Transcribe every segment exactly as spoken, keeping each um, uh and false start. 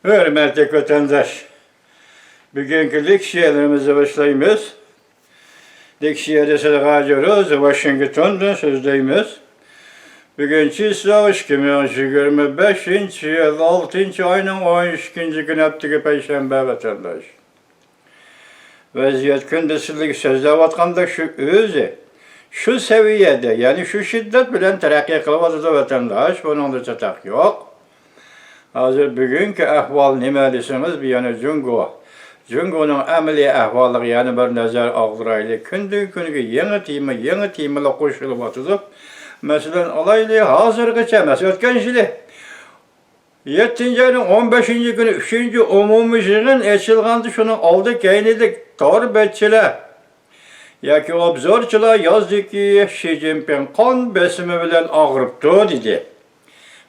ھۆرمەتلىك ۋەتەنداش، بۈگۈنكى لېكسىيەلىرىمىزنى باشلايمىز. لېكسىيە دېسە غاجىروز ۋاشىنگتوندىن سۆزلەيمىز. بۈگۈن چىسلاۋ ئىككى مىڭ يىگىرمە بەشىنچى يىل ئالتىنچى ئاينىڭ ئون ئىككىنچى كۈنى، ھەپتىگە پەيشەنبە، ۋەتەنداش. ۋەزىيەت كۈندە سىزلەرگە سۆزلەۋاتقاندا شۇ ئۆزى، شۇ سەۋىيەدە، يەنى شۇ شىددەت بىلەن تەرەققىي قىلىۋاتىدۇ، ۋەتەنداش، بۇنىڭدا چاتاق يوق. ھازىر بۈگۈنكى ئەھۋال نېمە دېسىڭىز، بۇ يەنە جۇڭگو. جۇڭگونىڭ ئەمەلىي ئەھۋالىغا يەنە بىر نەزەر ئاغدۇرايلى. كۈندىن-كۈنگە يېڭى تېما، يېڭى تېمىلار قوشۇلۇۋاتىدۇ. مەسىلەن، ئالايلى، ھازىرغىچە ئەمەس، ئۆتكەن يىلى يەتتىنچى ئاينىڭ ئون بەشىنچى كۈنى ئۈچىنچى ئومۇمىي يىغىن ئېچىلغاندا، شۇنىڭ ئالدى كەينىدە تور بەتچىلەر ياكى ئوبزورچىلار يازدىكى، شى جىنپىڭ قان بېسىمى بىلەن ئاغرىپتۇ، دېدى.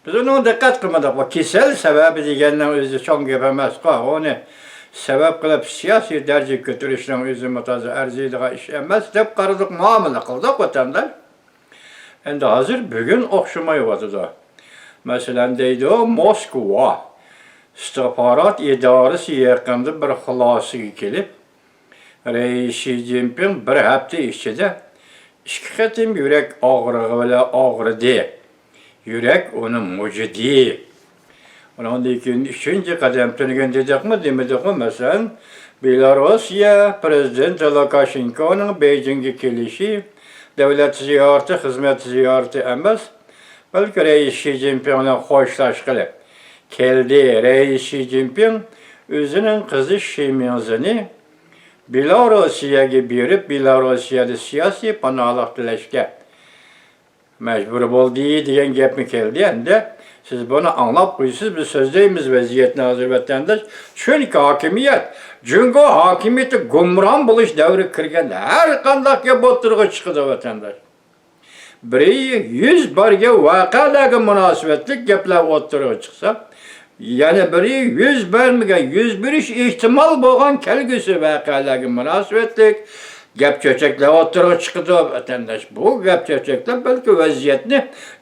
بىز ئۇنىڭغا دىققەت قىلمىدۇق. بۇ كېسەل سەۋەبى دېگەننىڭ ئۆزى چوڭ گەپ ئەمەسقۇ. ئۇنى سەۋەب قىلىپ سىياسىي دەرىجىگە كۆتۈرۈشنىڭ ئۆزىمۇ تازا ئەرزىيدىغان ئىش ئەمەس دەپ قارىدۇق، مۇئامىلە قىلدۇق، ۋەتەنداش. ئەمدى ھازىر بۈگۈن ئوخشىمايۋاتىدۇ. مەسىلەن، دەيدۇ، موسكۋا ئىستىخبارات ئىدارىسى يېقىندا بىر خۇلاسىگە كېلىپ، رەئىس شى جىنپىڭ بىر ھەپتە ئىچىدە ئىككى قېتىم يۈرەك ئاغرىقى بىلەن ئاغرىدى. يۈرەك ئۇنى مۇجۇدى. ئۇنىڭدىن كېيىن ئۈچىنچى قەدەم تۈنۈگۈن دېدۇقمۇ، دېمىدۇقمۇ؟ مەسىلەن، بېلاروسىيە پىرېزىدېنتى لۇكاشېنكونىڭ بېيجىڭگە كېلىشى دۆلەت زىيارىتى، خىزمەت زىيارىتى ئەمەس، بەلكى رەئىس شى جىنپىڭ بىلەن خوشلاشقىلى كەلدى. رەئىس شى جىنپىڭ ئۆزىنىڭ قىزى شى مىڭزېنى بېلاروسىيەگە بېرىپ، بېلاروسىيەدە سىياسىي پاناھلىق تىلەشكە مەجبۇر بولدى دېگەن گەپمۇ كەلدى. ئەمدى سىز بۇنى ئاڭلاپ قويىسىز، بىز سۆزلەيمىز ۋەزىيەتنى ھازىر، ۋەتەنداش. چۈنكى ھاكىمىيەت، جۇڭگو ھاكىمىيىتى گۇمران بولۇش دەۋرىگە كىرگەندە ھەر قانداق گەپ ئوتتۇرىغا چىقىدۇ، ۋەتەنداش. بىرى يۈز بەرگەن ۋەقەلەرگە مۇناسىۋەتلىك گەپلەر ئوتتۇرىغا چىقسا، يەنە بىرى يۈز بەرمىگەن، يۈز بېرىش ئېھتىمال بولغان كەلگۈسى ۋەقەلەرگە مۇناسىۋەتلىك گەپ-چۆچەكلەر ئوتتۇرىغا چىقىدۇ، ۋەتەنداش. بۇ گەپ-چۆچەكلەر بەلكى ۋەزىيەتنى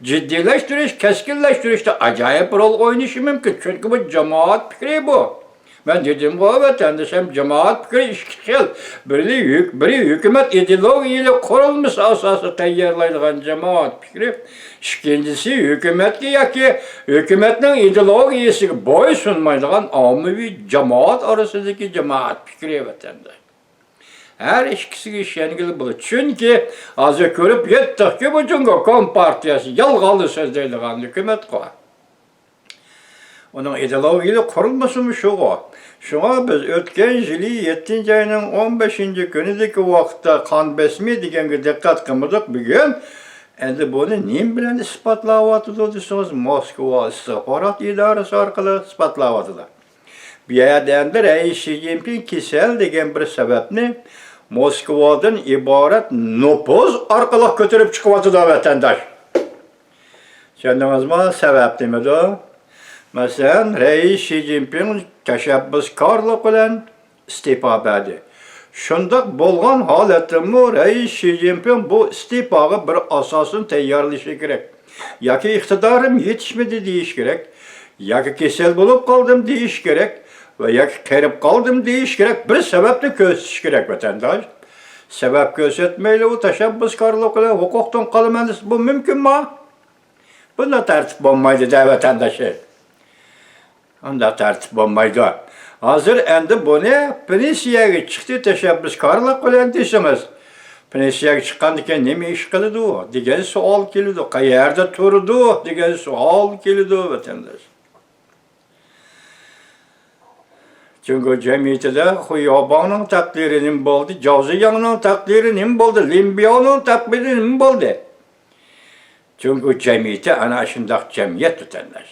جىددىيلەشتۈرۈش، كەسكىنلەشتۈرۈشتە ئاجايىپ رول ئوينىشى مۇمكىن. چۈنكى بۇ جامائەت پىكرى بۇ. مەن دېدىمغۇ، ۋەتەندىشىم، جامائەت پىكرى ئىككى خىل. بىرى ھۆك-، بىرى ھۆكۈمەت ئىدېئولوگىيەلىك قۇرۇلمىسى ئاساسىدا تەييارلايدىغان جامائەت پىكرى. ئىككىنچىسى، ھۆكۈمەتكە ياكى ھۆكۈمەتنىڭ ئىدېئولوگىيەسىگە بويسۇنمايدىغان ئاممىۋى جامائەت ئارىسىدىكى جامائەت پىكرى، ۋەتەنداش. ھەر ئىككىسىگە ئىشەنگىلى بولىدۇ. چۈنكى ھازىر كۆرۈپ يەتتۇقكى، بۇ جۇڭگو كومپارتىيەسى يالغانلا سۆزلەيدىغان ھۆكۈمەتقۇ. ئۇنىڭ ئىدېئولوگىيەلىك قۇرۇلمىسىمۇ شۇغۇ. شۇڭا بىز ئۆتكەن يىلى يەتتىنچى ئاينىڭ ئون بەشىنچى كۈنىدىكى ۋاقىتتا قان بېسىمى دېگەنگە دىققەت قىلمىدۇق. بۈگۈن ئەمدى بۇنى نېمە بىلەن ئىسپاتلاۋاتىدۇ دېسىڭىز، موسكۋا ئىستىخبارات ئىدارىسى ئارقىلىق ئىسپاتلاۋاتىدۇ. بۇ يەردە ئەمدى رەئىس شى جىنپىڭ كېسەل دېگەن بىر سەۋەبنى موسكۋادىن ئىبارەت نوپۇز ئارقىلىق كۆتۈرۈپ چىقىۋاتىدۇ، ۋەتەنداش. چۈشەندىڭىزمۇ؟ سەۋەب نېمىدۇ؟ مەسىلەن، رەئىس شى جىنپىڭ تەشەببۇسكارلىق بىلەن ئىستېپا بەردى. شۇنداق بولغان ھالەتتىمۇ رەئىس شى جىنپىڭ بۇ ئىستېپاغا بىر ئاساسنى تەييارلىشى كېرەك. ياكى ئىقتىدارىم يېتىشمىدى دېيىش كېرەك، ياكى كېسەل بولۇپ قالدىم دېيىش كېرەك ۋە ياكى قېرىپ قالدىم دېيىش كېرەك، بىر سەۋەبنى كۆرسىتىش كېرەك، ۋەتەنداش. سەۋەب كۆرسەتمەيلا ئۇ تەشەببۇسكارلىق بىلەن ھوقۇقتىن قالىمەن دېسە، بۇ مۇمكىنمۇ؟ بۇنداق تەرتىپ بولمايدۇ-دە، ۋەتەنداشلار. ئۇنداق تەرتىپ بولمايدۇ. ھازىر ئەمدى بۇنى پېنسىيەگە چىقتى تەشەببۇسكارلىق بىلەن دېسىڭىز، پېنسىيەگە چىققاندىن كېيىن نېمە ئىش قىلىدۇ دېگەن سوئال كېلىدۇ. قەيەردە تۇرىدۇ دېگەن سوئال كېلىدۇ، ۋەتەنداش. جۇڭگو جەمئىيىتىدە خۇياۋباڭنىڭ تەقدىرى نېمە بولدى؟ جاۋ زىياڭنىڭ تەقدىرى نېمە بولدى؟ لىن بياۋنىڭ تەقدىرى نېمە بولدى؟ جۇڭگو جەمئىيىتى ئەنە شۇنداق جەمئىيەت، ۋەتەنداش.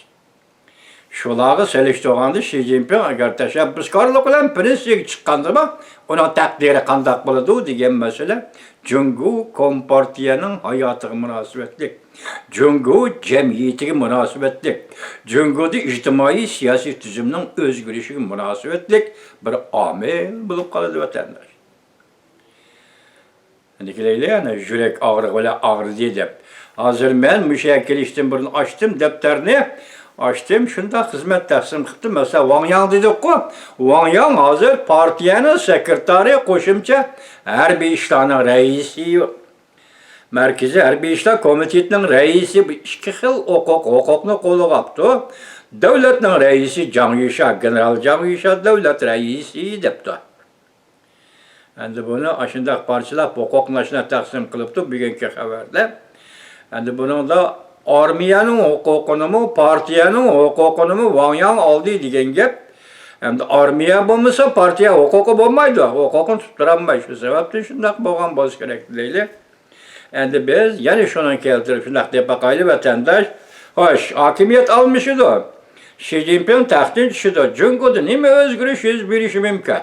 شۇلارغا سېلىشتۇرغاندا، شى جىنپىڭ ئەگەر تەشەببۇسكارلىق بىلەن پېنسىيەگە چىققاندىمۇ، ئۇنىڭ تەقدىرى قانداق بولىدۇ دېگەن مەسىلە جۇڭگو كومپارتىيەنىڭ ھاياتىغا مۇناسىۋەتلىك، جۇڭگو جەمئىيىتىگە مۇناسىۋەتلىك، جۇڭگودا ئىجتىمائىي سىياسىي تۈزۈمنىڭ ئۆزگىرىشىگە مۇناسىۋەتلىك بىر ئامىل بولۇپ قالىدۇ، ۋەتەنداش. ئەمدى كېلەيلى، ئەنە يۈرەك ئاغرىقى بىلەن ئاغرىدى دەپ. ھازىر مەن مۇشۇ يەرگە كېلىشتىن بۇرۇن ئاچتىم دەپتەرنى، ئاشتىم، شۇنداق خىزمەت تەقسىم قىپتۇ. مەسىلەن، ۋاڭ ياڭ دېدۇققۇ. ۋاڭ ياڭ ھازىر پارتىيەنىڭ سېكرېتارى، قوشۇمچە ھەربىي ئىشلارنىڭ رەئىسى، مەركىزىي ھەربىي ئىشلار كومىتېتىنىڭ رەئىسى، بۇ ئىككى خىل ھوقۇق، ھوقۇقنى قولىغا ئاپتۇ. دۆلەتنىڭ رەئىسى جاڭ يۈشا، گېنېرال جاڭ يۈشا دۆلەت رەئىسى دەپتۇ. ئەمدى بۇنى ئاشۇنداق پارچىلاپ، ھوقۇقنى ئاشۇنداق تەقسىم قىلىپتۇ بۈگۈنكى خەۋەردە. ئەمدى بۇنىڭدا ئارمىيەنىڭ ھوقۇقىنىمۇ، پارتىيەنىڭ ھوقۇقىنىمۇ ۋاڭ ياڭ ئالدى دېگەن گەپ. ئەمدى ئارمىيە بولمىسا، پارتىيە ھوقۇقى بولمايدۇ، ھوقۇقىنى تۇتتۇرالمايدۇ. شۇ سەۋەبتىن شۇنداق بولغان بولسا كېرەك دەيلى. ئەمدى بىز يەنە شۇنى كەلتۈرۈپ شۇنداق دەپ باقايلى، ۋەتەنداش. خوش، ھاكىمىيەت ئالمىشىدۇ. شى جىنپىڭ تەختتىن چۈشىدۇ. جۇڭگودا نېمە ئۆزگىرىش يۈز بېرىشى مۇمكىن؟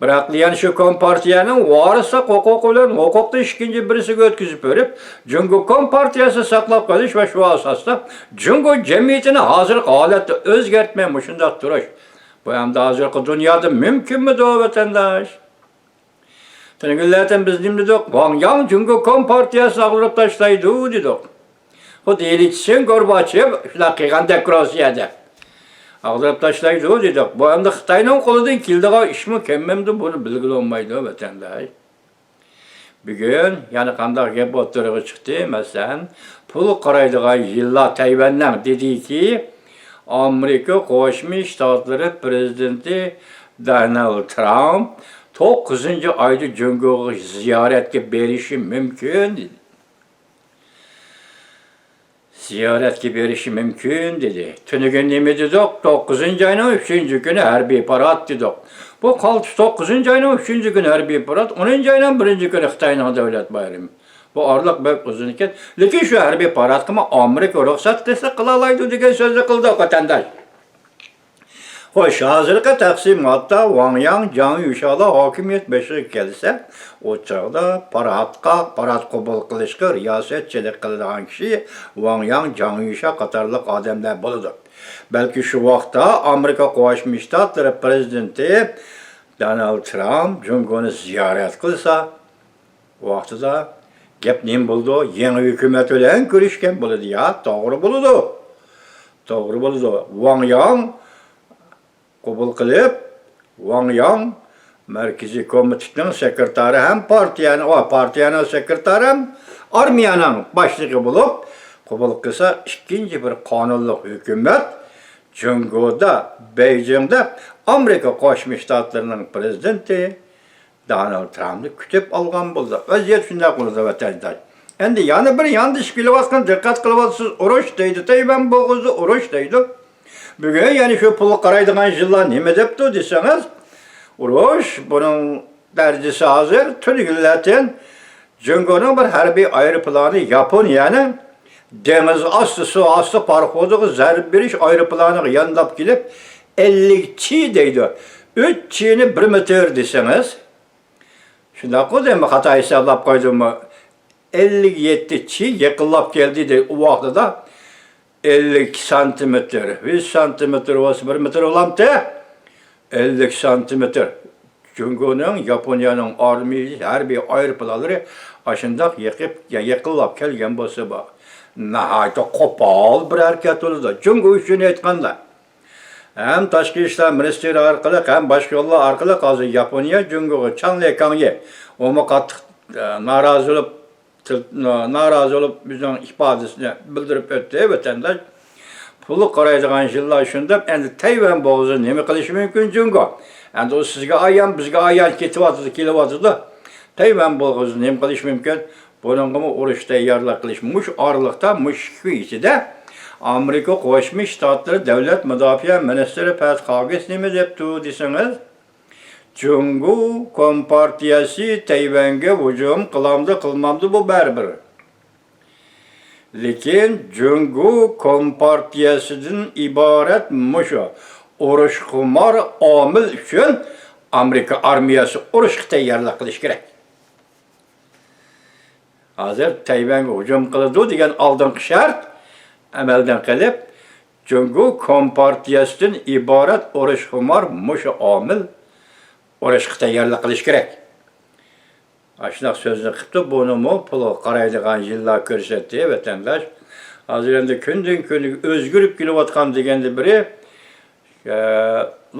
بىراق، يەنە شۇ كومپارتىيەنىڭ ۋارىسلىق ھوقۇقى بىلەن ھوقۇقنى ئىككىنچى بىرسىگە ئۆتكۈزۈپ بېرىپ، جۇڭگو كومپارتىيەسى ساقلاپ قېلىش ۋە شۇ ئاساستا جۇڭگو جەمئىيىتىنى ھازىرقى ھالەتتە ئۆزگەرتمەي مۇشۇنداق تۇرۇش، بۇ ئەمدى ھازىرقى دۇنيادا مۇمكىنمىدۇ، ۋەتەنداش؟ تۈنۈگۈنلەردىن بىز نېمە دېدۇق؟ ۋاڭ ياڭ جۇڭگو كومپارتىيەسىنى ئاغدۇرۇپ تاشلايدۇ دېدۇق. خۇددى يېلىچىن گورباچېف شۇنداق قىلغاندەك روسىيەدە ئاغدۇرۇپ تاشلايدۇ دېدۇق. بۇ ئەمدى خىتاينىڭ قولىدىن كېلىدىغان ئىشمۇ كەممەمدۇ، بۇنى بىلگىلى بولمايدۇ، ۋەتەنداش. بۈگۈن يەنە قانداق گەپ ئوتتۇرىغا چىقتى؟ مەسىلەن، پۇل قارايدىغان يىللار تەيۋەننىڭ دېدىكى، ئامېرىكا قوشما شتاتلىرى پىرېزىدېنتى دونالد ترامپ توققۇزىنچى ئايدا جۇڭگوغا زىيارەتكە بېرىشى مۇمكىن دېدى. زىيارەتكە بېرىشى مۇمكىن دېدى. تۈنۈگۈن نېمە دېدۇق؟ توققۇزىنچى ئاينىڭ ئۈچىنچى كۈنى ھەربىي پارات دېدۇق. بۇ قالتىس توققۇزىنچى ئاينىڭ ئۈچىنچى كۈنى ھەربىي پارات، ئونىنچى ئاينىڭ بىرىنچى كۈنى خىتاينىڭ دۆلەت بايرىمى. بۇ ئارىلىق بەك ئۇزۇن ئىكەن. لېكىن شۇ ھەربىي پاراتقىمۇ ئامېرىكا رۇخسەت قىلسا قىلالايدۇ دېگەن سۆزنى قىلدۇق، ۋەتەنداش. خوش، ھازىرقى تەقسىماتتا ۋاڭ ياڭ، جاڭ يۈشالار ھاكىمىيەت بېشىغا كەلسە، ئۇ چاغدا پاراتقا، پارات قوبۇل قىلىشقا رىياسەتچىلىك قىلىدىغان كىشى ۋاڭ ياڭ، جاڭ يۈشا قاتارلىق ئادەملەر بولىدۇ. بەلكى شۇ ۋاقىتتا ئامېرىكا قوشما شتاتلىرى پىرېزىدېنتى دونالد ترامپ جۇڭگونى زىيارەت قىلسا، ۋاقتىدا گەپ نېمە بولىدۇ؟ يېڭى ھۆكۈمەت بىلەن كۆرۈشكەن بولىدۇ. يا، توغرا بولىدۇ. توغرا بولىدۇ. ۋاڭ ياڭ قوبۇل قىلىپ، ۋاڭ ياڭ مەركىزىي كومىتېتنىڭ سېكرېتارى ھەم پارتىيەنىڭ، ۋە پارتىيەنىڭ سېكرېتارى ھەم ئارمىيەنىڭ باشلىقى بولۇپ قوبۇل قىلسا، ئىككىنچى بىر قانۇنلۇق ھۆكۈمەت جۇڭگودا، بېيجىڭدا ئامېرىكا قوشما شتاتلىرىنىڭ پىرېزىدېنتى دونالد ترامپنى كۈتۈپ ئالغان بولدى. ۋەزىيەت شۇنداق بولدى، ۋەتەنداش. ئەمدى يەنە بىر ياندىشىپ كېلىۋاتقان، دىققەت قىلىۋاتىسىز، ئۇرۇش دەيدۇ، تەيۋەن بوغۇزى ئۇرۇش دەيدۇ. بۈگۈن يەنە شۇ پۇلغا قارايدىغان يىللار نېمە دەپتۇ دېسىڭىز، ئۇرۇش، بۇنىڭ دەرىجىسى ھازىر تۈنۈگۈنلەردىن جۇڭگونىڭ بىر ھەربىي ئايروپىلانى ياپونىيەنىڭ دېڭىز ئاستى، سۇ ئاستى پاراخوتىغا زەربە بېرىش ئايروپىلانىغا يانداپ كېلىپ، ئەللىك چى دەيدۇ. ئۈچ چىنى بىر مېتىر دېسىڭىز، شۇنداققۇ دەيمەن، خاتا ھېسابلاپ قويدۇممۇ؟ ئەللىك يەتتە چى يېقىنلاپ كەلدى دەي، ئۇ ۋاقتىدا ئەللىك سانتىمېتىر، يۈز سانتىمېتىر بولسا بىر مېتىر بولامتى؟ ئەللىك سانتىمېتىر. جۇڭگونىڭ، ياپونىيەنىڭ ئارمىيە ھەربىي ئايروپىلانلىرى ئاشۇنداق يېقىپ، يېقىنلاپ كەلگەن بولسا، بۇ ناھايىتى قوپال بىر ھەرىكەت بولىدۇ. جۇڭگو ئۈچۈن ئېيتقاندا، ھەم تاشقى ئىشلار مىنىستىرى ئارقىلىق، ھەم باشقا يوللار ئارقىلىق ھازىر ياپونىيە جۇڭگوغا چاڭ لېكاڭيې، ئۇمۇ قاتتىق، ئە، نارازى بولۇپ، تىل-، نارازى بولۇپ، ئۆزىنىڭ ئىپادىسىنى بىلدۈرۈپ ئۆتتى، ۋەتەنداش. پۇلغا قارايدىغان يىللار شۇنداق، ئەمدى تەيۋەن بوغۇزىنى نېمە قىلىشى مۇمكىن جۇڭگو؟ ئەمدى ئۇ سىزگە ئايان، بىزگە ئايان، كېتىۋاتىدۇ، كېلىۋاتىدۇ. تەيۋەن بوغۇزىنى نېمە قىلىشى مۇمكىن؟ بۇنىڭغىمۇ ئۇرۇش تەييارلىق قىلىش. مۇشۇ ئارىلىقتا، مۇشۇ ئىككى كۈن ئىچىدە ئامېرىكا قوشما شتاتلىرى دەۋلەت مۇداپىئە مىنىستىرى پەت قاگىس نېمە دەپتۇ دېسىڭىز، جۇڭگو كومپارتىيەسى تەيۋەنگە ھۇجۇم قىلامدۇ، قىلمامدۇ، بۇ بەرىبىر. لېكىن جۇڭگو كومپارتىيەسىدىن ئىبارەت مۇشۇ ئۇرۇشخۇمار ئامىل ئۈچۈن ئامېرىكا ئارمىيەسى ئۇرۇشقا تەييارلىق قىلىشى كېرەك. ھازىر تەيۋەنگە ھۇجۇم قىلىدۇ دېگەن ئالدىنقى شەرت ئەمەلدىن قېلىپ، جۇڭگو كومپارتىيەسىدىن ئىبارەت ئۇرۇشخۇمار مۇشۇ ئامىل ئۇرۇشقا تەييارلىق قىلىشى كېرەك. ئاشۇنداق سۆزنى قىپتۇ، بۇنىمۇ پۇلغا قارايدىغان يىللار كۆرسەتتى، ۋەتەنداش. ھازىر ئەمدى كۈندىن كۈنگە ئۆزگىرىپ كېلىۋاتقان دېگەندە بىرى، ئە،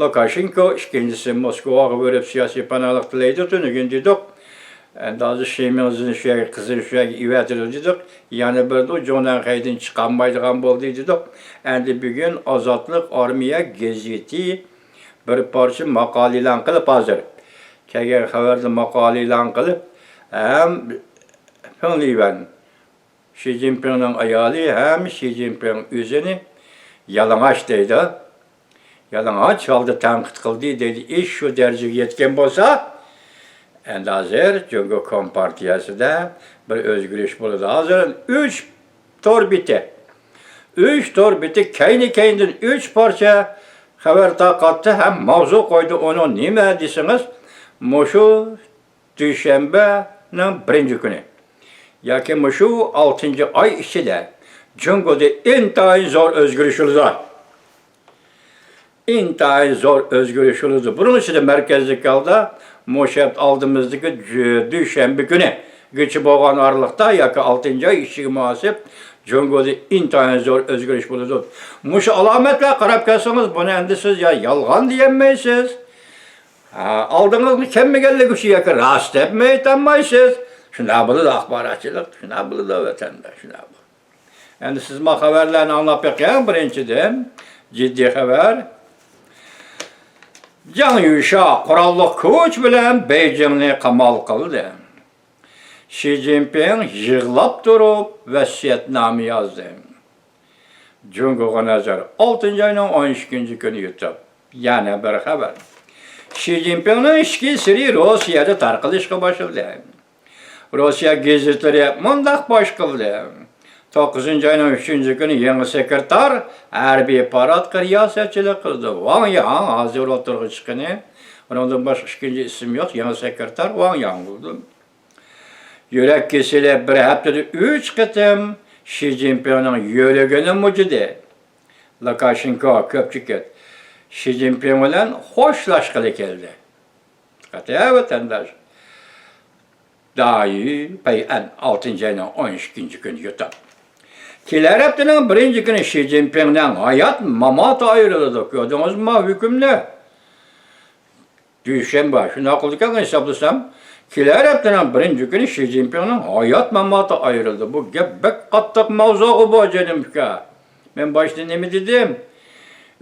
لۇكاشېنكو، ئىككىنچىسى موسكۋاغا بېرىپ سىياسىي پاناھلىق تىلەيدۇ. تۈنۈگۈن دېدۇق. ئەمدى ھازىر شىمىڭزىنى شۇ يەرگە، قىزىنى شۇ يەرگە ئېۋەتىدۇ دېدۇق. يەنە بىرى جۇڭنەنخەيدىن چىقالمايدىغان بولدى دېدۇق. ئەمدى بۈگۈن ئازادلىق ئارمىيە گېزىتى بىر پارچە ماقالە ئېلان قىلىپ ھازىر، كەلگەن خەۋەردە ماقالە ئېلان قىلىپ، ھەم فېڭ لىۋەن، شى جىنپىڭنىڭ ئايالى ھەم شى جىنپىڭ ئۆزىنى يالىڭاچ دەيدۇ. يالىڭاچ ھالدا تەنقىد قىلدى دەيدۇ. ئىش شۇ دەرىجىگە يەتكەن بولسا، ئەمدى ھازىر جۇڭگو كومپارتىيەسىدە بىر ئۆزگىرىش بولىدۇ. ھازىر ئۈچ تور بېتى، ئۈچ تور بېتى كەينى-كەينىدىن ئۈچ پارچە خەۋەر تارقاتتى ھەم ماۋزۇ قويدى. ئۇنىڭ نېمە دېسىڭىز، مۇشۇ دۈشەنبىنىڭ بىرىنچى كۈنى ياكى مۇشۇ ئالتىنچى ئاي ئىچىدە جۇڭگودا ئىنتايىن زور ئۆزگىرىش بولىدۇ. ئىنتايىن زور ئۆزگىرىش بولىدۇ. بۇنىڭ ئىچىدە مەركەزلىك ھالدا مۇشۇ ھەپتە ئالدىمىزدىكى جۈ-، دۈشەنبە كۈنىگىچە بولغان ئارىلىقتا ياكى ئالتىنچى ئاي ئىچىگە مۇناسىپ جۇڭگودا ئىنتايىن زور ئۆزگىرىش بولىدۇ. مۇشۇ ئالامەتلەرگە قاراپ كەلسىڭىز، بۇنى ئەمدى سىز يا يالغان دېيەلمەيسىز، ھە، ئالدىڭىزغا كەلمىگەنلىكى ئۈچۈن ياكى راست دەپمۇ ئېيتالمايسىز. شۇنداق بولىدۇ ئاخباراتچىلىق، شۇنداق بولىدۇ ۋەتەندە، شۇنداق بولىدۇ. ئەمدى سىز ما خەۋەرلەرنى ئاڭلاپ بېقىڭ. بىرىنچىدىن، جىددىي خەۋەر. جاڭ يۈشيا قوراللىق كۈچ بىلەن بېيجىڭنى قامال قىلدى. شى جىنپىڭ يىغلاپ تۇرۇپ ۋەسىيەتنامە يازدى. جۇڭگوغا نەزەر، ئالتىنچى ئاينىڭ ئون ئىككىنچى كۈنى يۇتۇپ. يەنە بىر خەۋەر. شى جىنپىڭنىڭ ئىچكى سىرى روسىيەدە تارقىلىشقا باشلىدى. روسىيە گېزىتلىرى مۇنداق باش قىلدى. توققۇزىنچى ئاينىڭ ئۈچىنچى كۈنى يېڭى سېكرېتار ھەربىي پاراتقا رىياسەتچىلىك قىلدى. ۋاڭ ياڭ ھازىر ئوتتۇرىغا چىققىنى، ئۇنىڭدىن باشقا ئىككىنچى ئىسىم يوق. يېڭى سېكرېتار ۋاڭ ياڭ بولدى. يۈرەك كېسىلى بىر ھەپتىدە ئۈچ قېتىم شى جىنپىڭنىڭ يۈرىكىنى مۇجۇدى. لۇكاشېنكو كۆپچىكىت شى جىنپىڭ بىلەن خوشلاشقىلى كەلدى. دىققەت ۋەتەنداش. دايى پەيئەن، ئالتىنچى ئاينىڭ ئون ئىككىنچى كۈنى يۇتۇپ. كېلەر ھەپتىنىڭ بىرىنچى كۈنى شى جىنپىڭنىڭ ھايات ماماتى ئايرىلىدۇ. كۆردىڭىزمۇ ھۆكۈمنى؟ دۈشەنبە، شۇنداق قىلىدىكەن ھېسابلىسام، كېلەر ھەپتىنىڭ بىرىنچى كۈنى شى جىنپىڭنىڭ ھايات ماماتى ئايرىلدى. بۇ گەپ بەك قاتتىق ماۋزۇغۇ بۇ، جېنىم ئۇكا. مەن باشتا نېمە دېدىم؟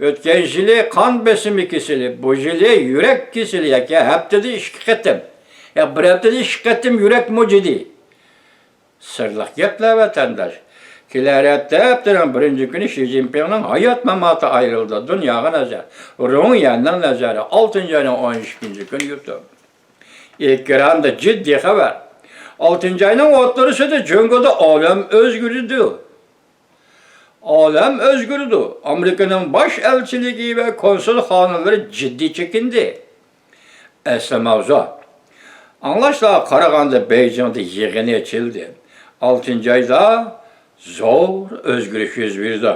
ئۆتكەن يىلى قان بېسىمى كېسىلى، بۇ يىلى يۈرەك كېسىلى ياكى ھەپتىدە ئىككى قېتىم. يا بىر ھەپتىدە ئىككى قېتىم يۈرەك مۇجۇدى. سىرلىق گەپلەر، ۋەتەنداش. كېلەر ھەپتە، ھەپتىنىڭ بىرىنچى كۈنى شى جىنپىڭنىڭ ھايات ماماتى ئايرىلدى. دۇنياغا نەزەر. رۇڭيەننىڭ نەزىرى. ئالتىنچى ئاينىڭ ئون ئىككىنچى كۈنى يۇتۇپ. ئېكراندا جىددىي خەۋەر. ئالتىنچى ئاينىڭ ئوتتۇرىسىدا جۇڭگودا ئالەم ئۆزگىرىدۇ. ئالەم ئۆزگىرىدۇ. ئامېرىكىنىڭ باش ئەلچىلىكى ۋە كونسۇلخانىلىرى جىددىي چېكىندى. ئەسلى ماۋزۇ. ئاڭلاشلارغا قارىغاندا، بېيجىڭدا يىغىن ئېچىلدى. ئالتىنچى ئايدا زور ئۆزگىرىش يۈز بېرىدۇ.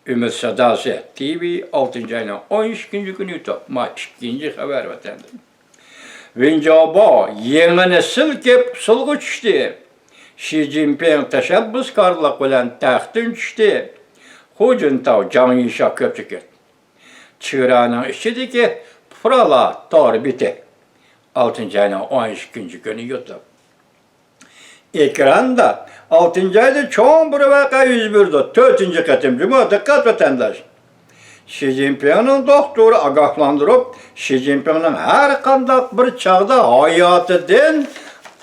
ئۈمىد ساداسى، تىۋى، ئالتىنچى ئاينىڭ ئون ئىككىنچى كۈنى يۇتۇپ، ما ئىككىنچى خەۋەر ۋەتەندىن. ۋېن جياۋباۋ يېڭىنى سىلكىپ ئۇسسۇلغا چۈشتى. شى جىنپىڭ تەشەببۇسكارلىق بىلەن تەختتىن چۈشتى. خۇ جىنتاۋ، جاڭ يىشا كۆپچىكىت. چېگرانىڭ ئىچىدىكى پۇقرالار تور بېتى. ئالتىنچى ئاينىڭ ئون ئىككىنچى كۈنى يۇتۇپ. ئېكراندا ئالتىنچى ئايدا چوڭ بىر ۋەقە يۈز بېرىدۇ. تۆتىنچى قېتىم جۇمۇ، دىققەت ۋەتەنداش. شى جىنپىڭنىڭ دوختۇرى ئاگاھلاندۇرۇپ، شى جىنپىڭنىڭ ھەر قانداق بىر چاغدا ھاياتىدىن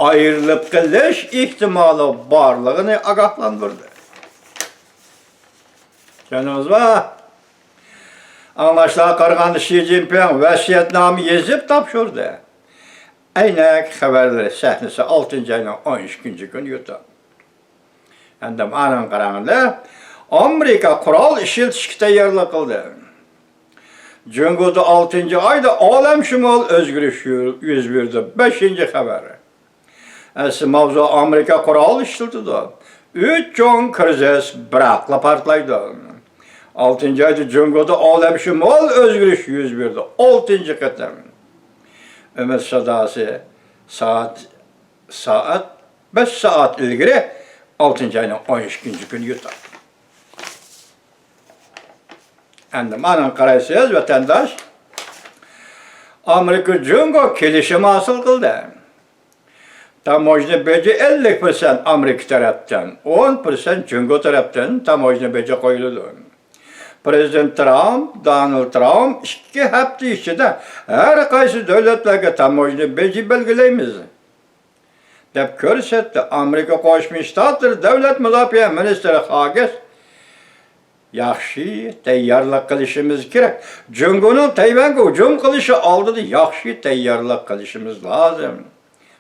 ئايرىلىپ قېلىش ئېھتىمالى بارلىقىنى ئاگاھلاندۇردى. چۈشەندىڭىزمۇ؟ ئاڭلاشلارغا قارىغاندا، شى جىنپىڭ ۋەسىيەتنامە يېزىپ تاپشۇردى. ئەينەك خەۋەرلىرى سەھنىسى، ئالتىنچى ئاينىڭ ئون ئىككىنچى كۈنى يۇتۇپ. ئەمدى مانا قاراڭلار، ئامېرىكا قورال ئىشلىتىشكە تەييارلىق قىلدى. جۇڭگودا ئالتىنچى ئايدا ئالەمشۇمۇل ئۆزگىرىش يۈز بېرىدۇ. بەشىنچى خەۋەر. ئەسلى ماۋزۇ، ئامېرىكا قورال ئىشلىتىدۇ. ئۈچ چوڭ كىرىزىس بىراقلا پارتلايدۇ. ئالتىنچى ئايدا جۇڭگودا ئالەمشۇمۇل ئۆزگىرىش يۈز بېرىدۇ. ئالتىنچى قېتىم. ئۈمىد ساداسى، سائەت، سائەت، بەش سائەت ئىلگىرى، ئالتىنچى ئاينىڭ ئون ئىككىنچى كۈنى يۇتۇپ. ئەمدى مانا قارايسىز، ۋەتەنداش. ئامېرىكا جۇڭگو كېلىشىم ھاسىل قىلدى. تاموژنا بېجى ئەللىك پىرسەنت ئامېرىكا تەرەپتىن، ئون پىرسەنت جۇڭگو تەرەپتىن تاموژنا بېجى قويۇلىدۇ. پىرېزىدېنت ترامپ، دونالد ترامپ ئىككى ھەپتە ئىچىدە ھەر قايسى دۆلەتلەرگە تاموژنا بېجى بەلگىلەيمىز، دەپ كۆرسەتتى. ئامېرىكا قوشما شتاتلىرى دۆلەت مۇداپىئە مىنىستىرى خاگېس ياخشى تەييارلىق قىلىشىمىز كېرەك. جۇڭگونىڭ تەيۋەنگە ھۇجۇم قىلىشى ئالدىدا ياخشى تەييارلىق قىلىشىمىز لازىم.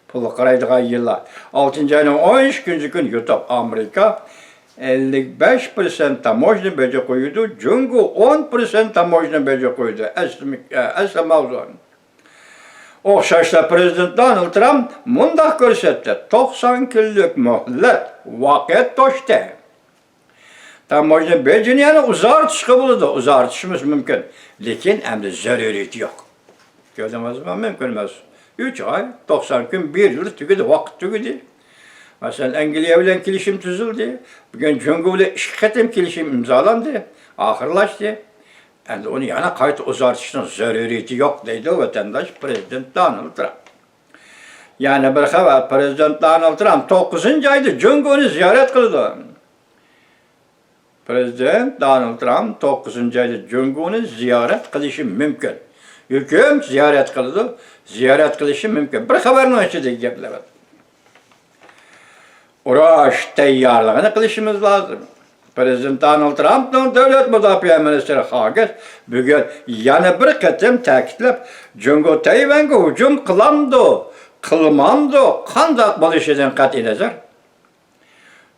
پۇل قارايدىغان يىللار. ئالتىنچى ئاينىڭ ئون ئىككىنچى كۈنى يوتۇپ ئامېرىكا ئەللىك بەش پىرسەنت تاموژنا بېجى قويىدۇ، جۇڭگو ئون پىرسەنت تاموژنا بېجى قويىدۇ. ئەسلىمە-، ئە، ئەسلىمە ئۇزۇن. ئوخشاشلا پىرېزىدېنت دونالد ترامپ مۇنداق كۆرسەتتى، توقسان كۈنلۈك مۆھلەت ۋاقىت توشتى. تاموژنا بېجىنى يەنە ئۇزارتىشقا بولىدۇ، ئۇزارتىشىمىز مۇمكىن. لېكىن ئەمدى زۆرۈرىيىتى يوق. كۆردىڭىزمۇ؟ مۇمكىن ئەمەس. ئۈچ ئاي، توقسان كۈن، بىر يىل تۈگىدى، ۋاقىت تۈگىدى. مەسىلەن، ئەنگلىيە بىلەن كېلىشىم تۈزۈلدى. بۈگۈن جۇڭگو بىلەن ئىككى قېتىم كېلىشىم ئىمزالاندى، ئاخىرلاشتى. ئەمدى ئۇنى يەنە قايتا ئۇزارتىشنىڭ زۆرۈرىيىتى يوق، دەيدۇ ۋەتەنداش پىرېزىدېنت دونالد ترامپ. يەنە بىر خەۋەر، پىرېزىدېنت دونالد ترامپ توققۇزىنچى ئايدا جۇڭگونى زىيارەت قىلىدۇ. پىرېزىدېنت دونالد ترامپ توققۇزىنچى ئايدا جۇڭگونى زىيارەت قىلىشى مۇمكىن. ھۆكۈم زىيارەت قىلىدۇ، زىيارەت قىلىشى مۇمكىن. بىر خەۋەرنىڭ ئىچىدىكى گەپلەر. ئۇرۇش تەييارلىقىنى قىلىشىمىز لازىم. پىرېزىدېنت دونالد ترامپنىڭ دۆلەت مۇداپىئە مىنىستىرى خاگېس بۈگۈن يەنە بىر قېتىم تەكىتلەپ، جۇڭگو تەيۋەنگە ھۇجۇم قىلامدۇ، قىلمامدۇ، قانداق بولۇشىدىن قەتئىينەزەر،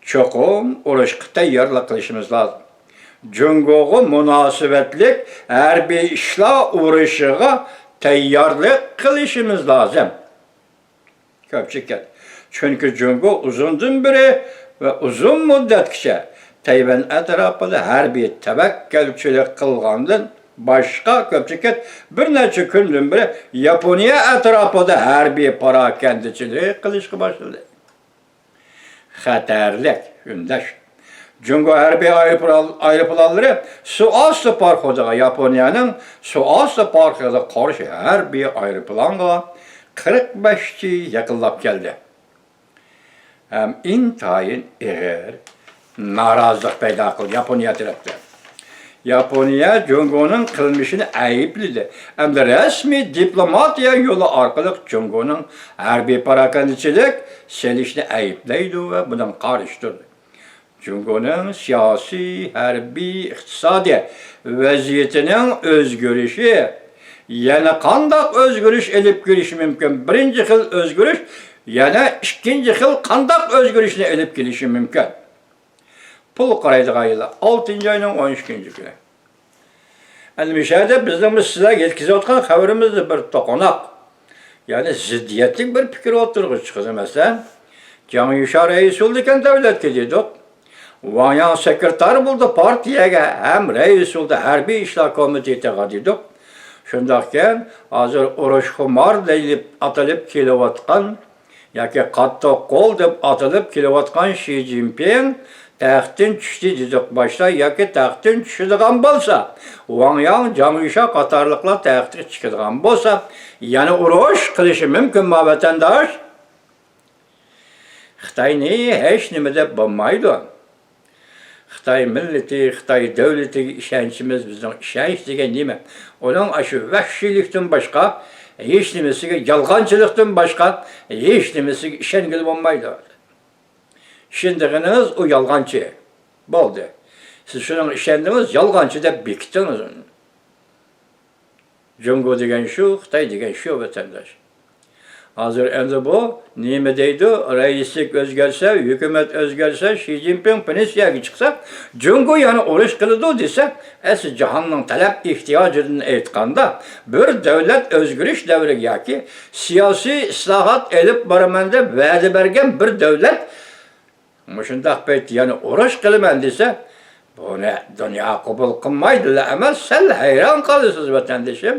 چوقۇم ئۇرۇشقا تەييارلىق قىلىشىمىز لازىم. جۇڭگوغا مۇناسىۋەتلىك ھەربىي ئىشلار ئۇرۇشىغا تەييارلىق قىلىشىمىز لازىم. كۆپچىكەن. چۈنكى جۇڭگو ئۇزۇندىن بېرى ۋە ئۇزۇن مۇددەتكىچە تەيۋەن ئەتراپىدا ھەربىي تەۋەككۈلچىلىك قىلغاندىن باشقا، كۆپچىكەن، بىر نەچچە كۈندىن بېرى ياپونىيە ئەتراپىدا ھەربىي پاراكەندىچىلىك قىلىشقا باشلىدى. خەتەرلىك ئۈندەش. جۇڭگو ھەربىي ئايروپىلان-، ئايروپىلانلىرى سۇ ئاستى پارخودىغا، ياپونىيەنىڭ سۇ ئاستى پارخودىغا قارشى ھەربىي ئايروپىلانغا قىرىق بەشچى يېقىنلاپ كەلدى ھەم ئىنتايىن ئېغىر نارازىلىق پەيدا قىلدى ياپونىيە تەرەپتە. ياپونىيە جۇڭگونىڭ قىلمىشىنى ئەيىبلىدى ھەمدە رەسمىي دىپلوماتىيە يولى ئارقىلىق جۇڭگونىڭ ھەربىي پاراكەندىچىلىك سېلىشنى ئەيىبلەيدۇ ۋە بۇنىڭغا قارشى تۇردى. جۇڭگونىڭ سىياسىي، ھەربىي، ئىقتىسادىي ۋەزىيىتىنىڭ ئۆزگىرىشى يەنە قانداق ئۆزگىرىش ئېلىپ كېلىشى مۇمكىن؟ بىرىنچى خىل ئۆزگىرىش يەنە ئىككىنچى خىل قانداق ئۆزگىرىشنى ئېلىپ كېلىشى مۇمكىن؟ پۇل قارايدىغان يىلى، ئالتىنچى ئاينىڭ ئون ئىككىنچى كۈنى. ئەمدى مۇشۇ يەردە بىزنىڭ بىز سىلەرگە يەتكۈزۈۋاتقان خەۋىرىمىزدە بىر توقۇناق، يەنى زىددىيەتلىك بىر پىكىر ئوتتۇرىغا چىقىدۇ. مەسىلەن، جاڭ يۈشا رەئىس بولىدىكەن دۆلەتكە دېدۇق. ۋاڭ ياڭ سېكرېتار بولدى پارتىيەگە ھەم رەئىس بولدى ھەربىي ئىشلار كومىتېتىغا دېدۇق. شۇنداقكەن، ھازىر ئۇرۇشخۇمار دەيلىپ ئاتىلىپ كېلىۋاتقان ياكى قاتتىق قول دەپ ئاتىلىپ كېلىۋاتقان شى جىنپىڭ تەختتىن چۈشتى دېدۇق باشتا، ياكى تەختتىن چۈشىدىغان بولسا، ۋاڭ ياڭ، جاڭ يۈشا قاتارلىقلار تەختكە چىقىدىغان بولسا، يەنە ئۇرۇش قىلىشى مۇمكىنما، ۋەتەنداش؟ خىتاينى ھېچ نېمە دەپ بولمايدۇ. خىتاي مىللىتى، خىتاي دۆلىتىگە ئىشەنچىمىز، بىزنىڭ ئىشەنچ دېگەن نېمە؟ ئۇنىڭ ئاشۇ ۋەھشىيلىكتىن باشقا، ھېچ نېمىسىگە، يالغانچىلىقتىن باشقا ھېچ نېمىسىگە ئىشەنگىلى بولمايدۇ. ئىشەندىغىنىڭىز ئۇ يالغانچى. بولدى. سىز شۇنىڭغا ئىشەندىڭىز، يالغانچى دەپ بېكىتتىڭىز ئۇنى. جۇڭگو دېگەن شۇ، خىتاي دېگەن شۇ، ۋەتەنداش. ھازىر ئەمدى بۇ نېمە دەيدۇ؟ رەئىسلىك ئۆزگەرسە، ھۆكۈمەت ئۆزگەرسە، شى جىنپىڭ پېنسىيەگە چىقسا، جۇڭگو يەنە ئۇرۇش قىلىدۇ دېسە، ئەسلى جاھاننىڭ تەلەپ ئېھتىياجىدىن ئېيتقاندا، بىر دۆلەت ئۆزگىرىش دەۋرىگە ياكى سىياسىي ئىسلاھات ئېلىپ بارىمەن دەپ ۋەدە بەرگەن بىر دۆلەت مۇشۇنداق پەيتتە يەنە ئۇرۇش قىلىمەن دېسە، بۇ بۇنى دۇنيا قوبۇل قىلمايدىلا ئەمەس، سەل ھەيران قالىسىز، ۋەتەندىشىم.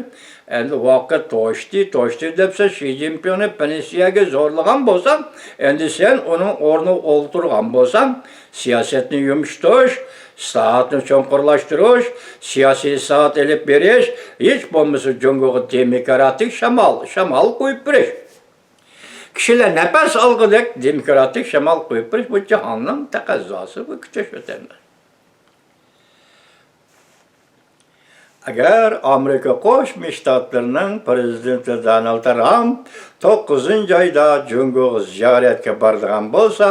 ئەمدى ۋاقىت توشتى، توشتى دەپ سەن شى جىنپىڭنى پېنسىيەگە زورلىغان بولساڭ، ئەمدى سەن ئۇنىڭ ئورنىغا ئولتۇرغان بولساڭ، سىياسەتنى يۇمشىتىش، ئىسلاھاتنى چوڭقۇرلاشتۇرۇش، سىياسىي ئىسلاھات ئېلىپ بېرىش، ھېچ بولمىسا جۇڭگوغا دېموكراتىك شامال، شامال قويۇپ بېرىش. كىشىلەر نەپەس ئالغۇدەك دېموكراتىك شامال قويۇپ بېرىش، بۇ جاھاننىڭ تەقەززاسى، بۇ كۈچەش ۋەتەنداش. ئەگەر ئامېرىكا قوشما شتاتلىرىنىڭ پىرېزىدېنتى دونالد ترامپ توققۇزىنچى ئايدا جۇڭگوغا زىيارەتكە بارىدىغان بولسا،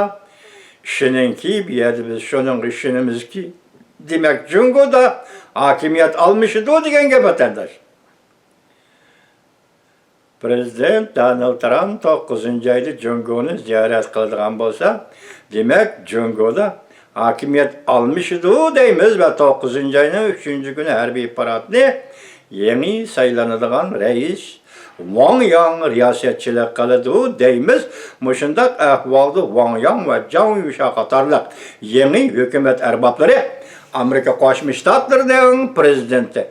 ئىشىنىڭكى بۇ يەردە بىز شۇنىڭغا ئىشىنىمىزكى، دېمەك، جۇڭگودا ھاكىمىيەت ئالمىشىدۇ دېگەن گەپ، ۋەتەنداش. پىرېزىدېنت دونالد ترامپ توققۇزىنچى ئايدا جۇڭگونى زىيارەت قىلىدىغان بولسا، دېمەك، جۇڭگودا ھاكىمىيەت ئالمىشىدۇ دەيمىز ۋە توققۇزىنچى ئاينىڭ ئۈچىنچى كۈنى ھەربىي پاراتنى يېڭى سايلىنىدىغان رەئىس ۋاڭ ياڭ رىياسەتچىلىك قىلىدۇ دەيمىز. مۇشۇنداق ئەھۋالدا ۋاڭ ياڭ ۋە جاڭ يۈشا قاتارلىق يېڭى ھۆكۈمەت ئەربابلىرى ئامېرىكا قوشما شتاتلىرىنىڭ پىرېزىدېنتى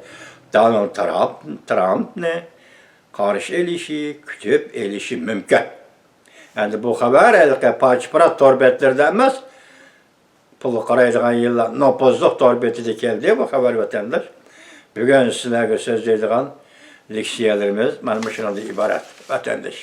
دونالد ترامپ، ترامپنى قارشى ئېلىشى، كۈتۈپ ئېلىشى مۇمكىن. ئەمدى بۇ خەۋەر ھېلىقى پاچ-پۇراس تور بەتلىرىدە ئەمەس، پۇلغا قارايدىغان يىللار نوپۇزلۇق تور بېتىدە كەلدى بۇ خەۋەر، ۋەتەنداش. بۈگۈن سىلەرگە سۆزلەيدىغان لېكسىيەلىرىمىز مانا مۇشۇنىڭدىن ئىبارەت، ۋەتەنداش.